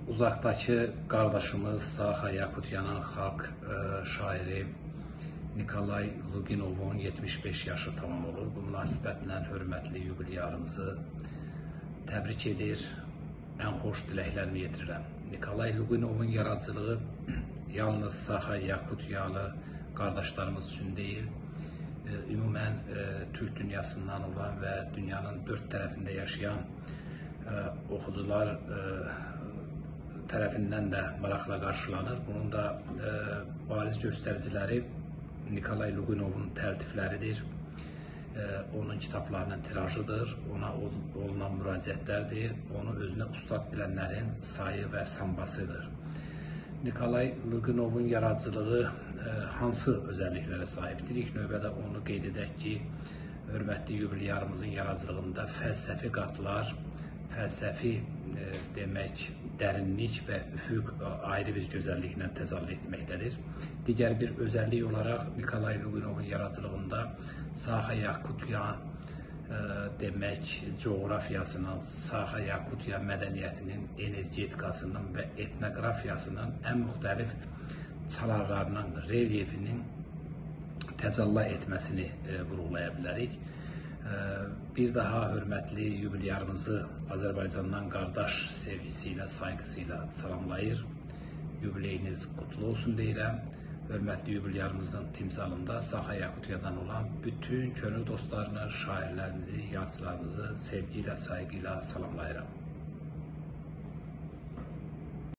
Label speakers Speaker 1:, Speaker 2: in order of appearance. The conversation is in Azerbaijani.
Speaker 1: Uzaqdakı qardaşımız Saxa Yakutiyanın xalq şairi Nikolay Luginovun 75 yaşı tamam olur. Bu münasibətlə hörmətli yubilyarımızı təbrik edir, ən xoş diləklərimi yetirirəm. Nikolay Luginovun yaradıcılığı yalnız Saxa Yakutiyalı qardaşlarımız üçün deyil, ümumən Türk dünyasından olan və dünyanın dörd tərəfində yaşayan oxucular tərəfindən də maraqla qarşılanır. Bunun da bariz göstəriciləri Nikolay Luginovun təltifləridir, onun kitablarının tirajıdır, ona olunan müraciətlərdir, onu özünə ustad bilənlərin sayı və sambasıdır. Nikolay Luginovun yaradıcılığı hansı özəlliklərə sahibdir? İlk növbədə onu qeyd edək ki, hörmətli yubilyarımızın yaradıcılığında fəlsəfi qatlar, fəlsəfi demək, dərinlik və üfüq ayrı bir gözəlliklə təcəlli etməkdədir. Digər bir özəllik olaraq Nikolay Luginovun yaradıcılığında Saxa Yakutiya demək, coğrafiyasının, Saxa Yakutiya mədəniyyətinin, energetikasının və etnoqrafiyasının ən müxtəlif çalarlarının, relyefinin təcəlli etməsini vurğulaya bilərik. Bir daha hörmətli yubilyarımızı Azərbaycandan qardaş sevgisi ilə, sayğısı ilə salamlayır. Yubileyiniz qutlu olsun deyirəm. Hörmətli yubilyarımızın timsalında Saxa Yakutiyadan olan bütün könül dostlarını, şairlərimizi, yazıçılarımızı sevgi ilə, sayğı ilə salamlayıram.